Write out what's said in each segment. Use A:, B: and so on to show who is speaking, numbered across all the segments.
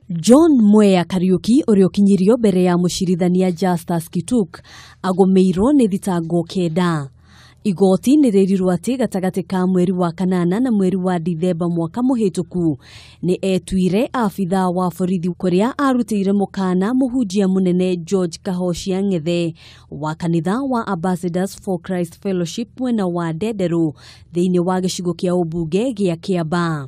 A: John Mwea Kariuki ũrĩa ũkinyirio mbere ya mũcirithania Justus Kituk agũmĩirwo nĩ thitango 9. Igoti nĩ rĩrirwo atĩ gatagatĩ ka mweri wa kanana na mweri wa Dithemba mwaka mũhĩtũku nĩ etuire abithaa wa borithi kũrĩa arutĩire mũkana mũhunjia mũnene George Kahocia Ng'ethe wa kanitha wa Ambassadors for Christ Fellowship mwena wa Ndenderũ thĩinĩ wa gĩcigo kĩa ũmbunge gĩa Kĩambaa.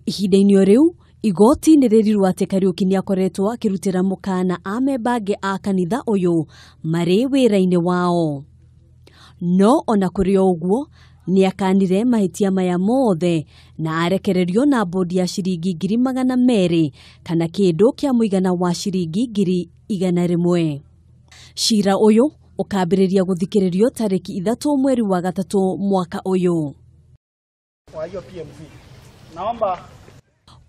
A: Ihinda-inĩ o rĩu igoti nĩ rĩrirwo atĩ Kariuki nĩ akoretwo akĩrutĩra mũkana amemba angĩ a kanitha ũyũ marĩ wĩra-inĩ wao. No ona kũrĩ o ũguo nĩ akanire mahĩtia maya mothe na arekererio na bodi ya ciringi 200,000 kana kĩndũ kĩa mũigana wa ciringi 100,000. Cira ũyũ ũkambĩrĩria gũthikĩrĩrio tarĩki 3 mweri wa 3 mwaka ũyũ.
B: Kwa hiyo PMC naomba.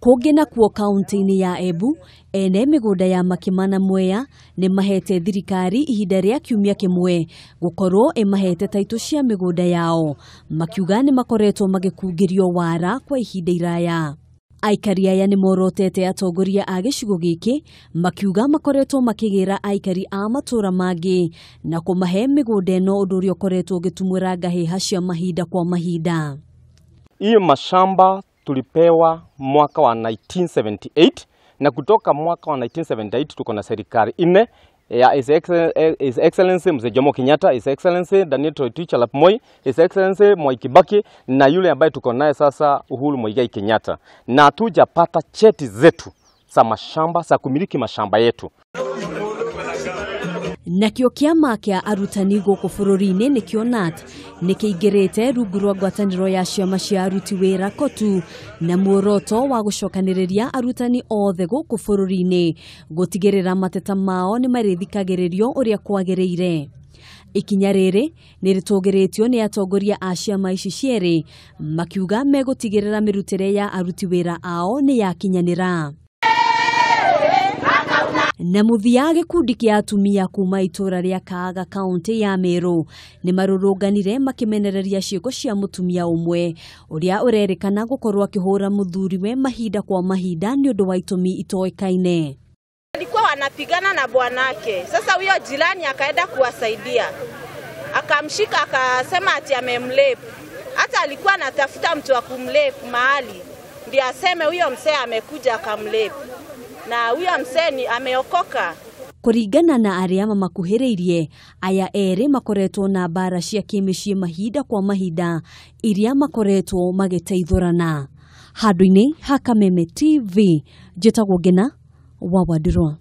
A: Kũngĩ nakuo kaunti-inĩ ya Embu, ene mĩgũnda ya Makĩma na Mwea nĩ mahete thirikari ihinda rĩa kiumia kĩmwe gũkorwo ĩmahete taitũ cia mĩgũnda yao, makiuga nĩ makoretwo magĩkungĩrio wara kwa ihinda iraya. Aikari aya nĩ morotete atongoria a gĩcigo gĩkĩ makiuga makoretwo makĩgĩra aikari a matũra mangĩ na kũmahe mĩgũnda ĩno, ũndũ ũrĩa ũkoretwo ũgĩtumũra ngahĩha cia mahinda kwa mahinda.
C: Hii mashamba tulipewa mwaka wa 1978 na kutoka mwaka wa 1978 tuko na serikali nne ya His Excellency Mzee Jomo Kenyatta, His Excellency Daniel Toroitich arap Moi, His Excellency Mwai Kibaki na yule ambaye tuko naye sasa Uhuru Muigai Kenyatta, na hatujapata cheti zetu za mashamba za kumiliki mashamba yetu.
A: Nakĩo kĩama kĩa arutani gũkũ bũrũri-inĩ nĩkĩo KNUT nĩkĩingĩrĩte rungu rwa ngwatanĩro ya ciama cia aruti wĩra KOTU na muoroto wa gũcokanĩrĩria arutani othe gũkũ bũrũri-inĩ gũtigĩrĩra mateta mao nĩ marĩthikagĩrĩrio ũrĩa kwagĩrĩire. Ikinya rĩrĩ nĩ rĩtũgĩrĩtio nĩ atongoria a ciama ici cierĩ makiuga megũtigĩrĩra mĩrutĩre ya aruti wĩra ao nĩ yakinyanĩra. Na mũthia gĩkundi kĩa atumia kuma itũra rĩa Kaaga kaunti ya Meru nĩ marũrũnganire makĩmenereria ciĩko cia mũtumia ũmwe ũrĩa ũrerĩkana gũkorwo akĩhũra mũthuriwe mahinda kwa mahinda nĩ ũndũ wa itũmi itoĩkaine.
D: Walikuwa wanapigana na bwanake. Sasa huyo jirani akaenda kuwasaidia, akamshika akasema ati amemrape. Hata alikuwa anatafuta mtu wa kumrape mahali ndiye aseme huyo msee amekuja akamrape, na huyo msee ni ameokoka.
A: Kũringana na arĩa mamakuhĩrĩirie, aya erĩ makoretwo na mbara cia kĩmĩciĩ mahinda kwa mahinda iria makoretwo magĩteithũrana. Handũ-inĩ ha Kameme TV, njĩtagwo Ngina wa Wandirwa.